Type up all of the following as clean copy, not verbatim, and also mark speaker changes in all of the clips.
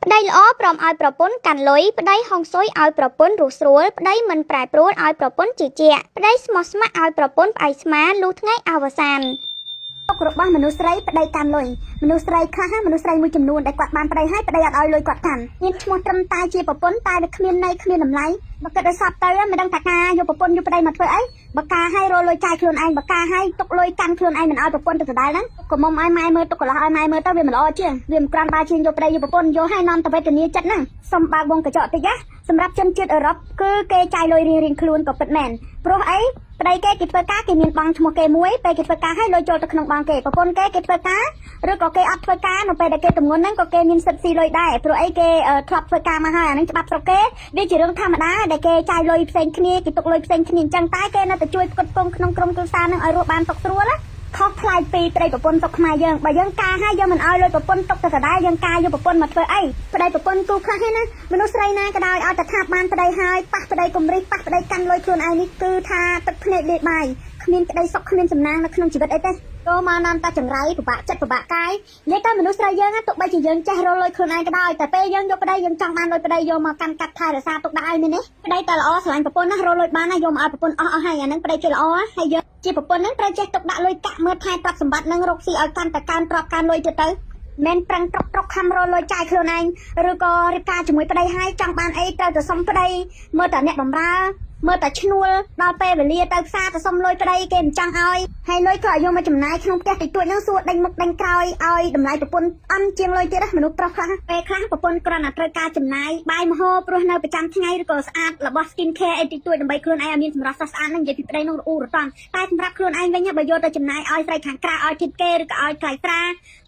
Speaker 1: ប្តីល្អព្រមឲ្យប្រពន្ធកាន់លុយប្តីហុងស៊ុយឲ្យប្រពន្ធរស់ស្រួលប្តីមិនប្រែប្រួលឲ្យប្រពន្ធជឿជាក់ប្តីស្មោះស្ម័គ្រឲ្យប្រពន្ធផ្អែកស្មាលុះថ្ងៃអវសាន
Speaker 2: ទុករបស់មនុស្សស្រីប្តីកាន់លុយមនុស្សស្រីខ្លះណាមនុស្សស្រីមួយចំនួនដែលគាត់បានប្តីហើយប្តីអត់ឲ្យលុយគាត់កាន់មានឈ្មោះត្រឹមតែជាប្រពន្ធតែវាគ្មានន័យគ្មានតម្លៃបើគិតឲ្យសពទៅមិនដឹងថាការយកប្រពន្ធយកប្តីមកធ្វើអីបើការឲ្យរលុយចាយខ្លួនឯងបើការឲ្យទុកលុយកាន់ខ្លួនឯងមិនឲ្យប្រពន្ធទៅដដែលហ្នឹងកុំឲ្យម៉ែមើលទុកកន្លោះឲ្យម៉ែមើលទៅវាមិនល្អជាងវាមិនក្រាន់បើជាងយកប្តីយកប្រពន្ធយកឲ្យនាំទៅវេទនាចិត្តហ្នឹងសុំបើកវងកញ្ចក់តិចណាសម្រាប់ជនជាតិអឺរ៉ុបគឺគេចាយលុយរៀងៗខ្លួនក៏ពិតមែនព្រោះអី ប្តីគេគេធ្វើការគេមានបងឈ្មោះគេមួយពេលគេធ្វើការឲ្យលុយចូលទៅក្នុងបងគេប្រពន្ធគេគេធ្វើការឬក៏គេអត់ធ្វើការនៅពេលដែលគេទំងន់ហ្នឹងក៏គេមានសិទ្ធិស៊ីលុយដែរព្រោះអីគេធ្លាប់ធ្វើការមកហើយអាហ្នឹងច្បាប់ស្រុកគេវាជារឿងធម្មតាដែលគេចាយលុយផ្សេងគ្នាគេទុកលុយផ្សេងគ្នាអញ្ចឹងតែគេនៅតែជួយផ្គត់ផ្គង់ក្នុងក្រុមគ្រួសារហ្នឹងឲ្យរស់បានសុខស្រួលណាខុសប្លែកពីប្តីប្រពន្ធស្រុកខ្មែរយើងបើយើងការឲ្យយើងមិនឲ្យលុយប្រពន្ធទុកទៅដដែលយើងការយកប្រពន្ធមកធ្វើអីប្តីប្រពន្ធគូខ្លះហ្នឹងណាមនុស្សស្រីណាក៏ដោយឲ្យតែថាបានប្តីហើយប៉ះប្តីគំរិះប៉ះប្តីកាន់លុយខ្លួនឯងនេះគឺថាទឹកភ្នែកលាយបាយគ្មានក្តីសុខគ្មានសំណាងនៅក្នុងជីវិតអីទេចូលមកនាំតែចង្រៃពិបាកចិត្តពិបាកកាយនិយាយទៅមនុស្សស្រីយើងណាទោះបីជាយើងចេះរកលុយខ្លួនឯងក៏ដោយតែពេលយើងយកប្តីយើងចង់បានលុយប្តីយកមកកាន់កាត់ថែរក្សាទុកដាក់ឲ្យមែនទេប្តីតែល្អស្រឡាញ់ប្រពន្ធណារកលុយបានណាយកមកឲ្យប្រពន្ធអស់អស់ហើយអាហ្នឹងប្តីគេល្អហើយយើងជាប្រពន្ធហ្នឹងត្រូវចេះទុកដាក់លុយកាក់មើលថែទ្រព្យសម្បត្តិហ្នឹងរកស៊ីឲ្យកាន់តែកើនទ្រព្យកើនលុយទៀតទៅមិនប្រឹងត្រុកត្រុកខំរលុយចាយខ្លួនឯងឬក៏រៀបការជាមួយប្តីហើយចង់បានអីត្រូវតែសុំប្តីមើលតែអ្នកបំរើមើលតែឈ្នួលដល់ពេលវេលាទៅផ្សារទៅសុំលុយប្តីគេមិនចង់ឲ្យហើយលុយក៏ឲ្យយកមកចំណាយក្នុងផ្ទះតិចតួចហ្នឹងសួរដេញមុខដេញក្រោយឲ្យតម្លៃប្រពន្ធអន់ជាងលុយទៀតណាមនុស្សប្រុសខ្លះពេលខ្លះប្រពន្ធគ្រាន់តែត្រូវការចំណាយបាយម្ហូបព្រោះនៅប្រចាំថ្ងៃឬក៏ស្អាតរបស់ skin care អីតិចតួចដើម្បីខ្លួនឯងឲ្យមានសម្រស់ស្រស់ស្អាតហ្នឹងនិយាយពីប្តីនោះរអ៊ូរតំតែសម្រាប់ខ្លួនឯងវិញបើយកទៅចំណាយឲ្យស្រីខាងក្រៅឲ្យធីបគេឬក៏ឲ្យថ្លៃស្រា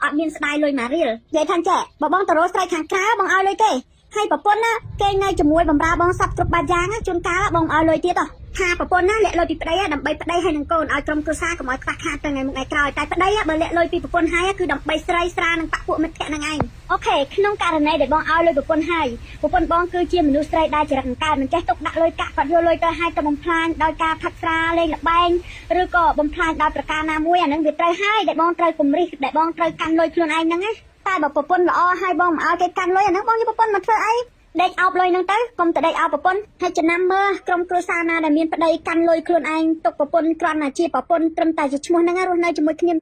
Speaker 2: អត់មានស្ដាយលុយមួយរៀលនិយាយថាចេះបើបងទៅរកស្រីខាងក្រៅបងឲ្យលុយគេហើយប្រពន្ធណាគេនៅជាមួយបំរើបងសពគ្រប់បែបយ៉ាងណាជួនកាលបងឲ្យលុយទៀតហ៎ថាប្រពន្ធណាលាក់លុយពីប្តីដើម្បីប្តីហើយនឹងកូនឲ្យក្រុមគ្រួសារកុំឲ្យខ្វះខាតទៅថ្ងៃមុខថ្ងៃក្រោយតែប្តីបើលាក់លុយពីប្រពន្ធហើយគឺដើម្បីស្រីស្រានិងបាក់ពួកមិត្តភក្តិនឹងឯង OK ក្នុងករណីដែលបងឲ្យលុយប្រពន្ធហើយប្រពន្ធបងគឺជាមនុស្សស្រីដែលចរិតអង្កើតមិនចេះទុកដាក់លុយកាក់គាត់យកលុយទៅឲ្យទៅបំផ្លាញដោយការផឹកស្រាលេងល្បែងឬក៏បំផ្លាញដោយប្រការណាមួយអានឹងវាត្រូវហើយដែលបងត្រូវគម្រិះដែលបងត្រូវកាន់លុយខ្លួនឯងហ្នឹងណាតែបើប្រពន្ធល្អហើយបងមិនឲ្យគេកាន់លុយអាហ្នឹងបងយកប្រពន្ធមកធ្វើអីដេកអោបលុយហ្នឹងទៅកុំទៅដេកអោបប្រពន្ធហើយចំណាំមើលក្រុមគ្រួសារណាដែលមានប្តីកាន់លុយខ្លួនឯងទុកប្រពន្ធគ្រាន់តែជាប្រពន្ធត្រឹមតែជាឈ្មោះហ្នឹងរស់នៅជាមួយគ្នា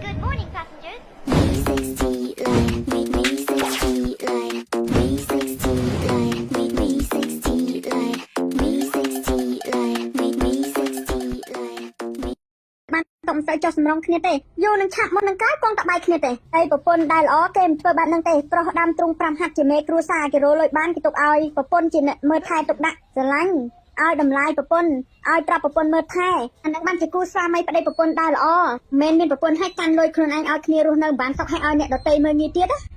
Speaker 1: Good morning, passengers.
Speaker 3: V60 line, V V60 line, V60 line, V V60 line, V60 line, V V60 line.
Speaker 2: បានតុំសូវចុះសម្រងគ្នាទេយូរនឹងឆាប់មុននឹងក្រោយគង់តបែកគ្នាទេហើយប្រពន្ធដែលល្អគេមិនធ្វើបែបហ្នឹងទេប្រុសដាំទ្រុង5ហាត់ជាមេគ្រួសារគេរលុយបានគេទុកឲ្យប្រពន្ធជាអ្នកមើលថែទុកដាក់ស្រឡាញ់ឲ្យតម្លៃប្រពន្ធឲ្យប្រាប់ប្រពន្ធមើលថែអាហ្នឹងបានជាគូស្វាមីប្តីប្រពន្ធដែលល្អមិនមែនមានប្រពន្ធឲ្យកាន់លុយខ្លួនឯងឲ្យគ្នារស់នៅមិនបានសុខឲ្យឲ្យអ្នកដទៃមើលងាយទៀតណា។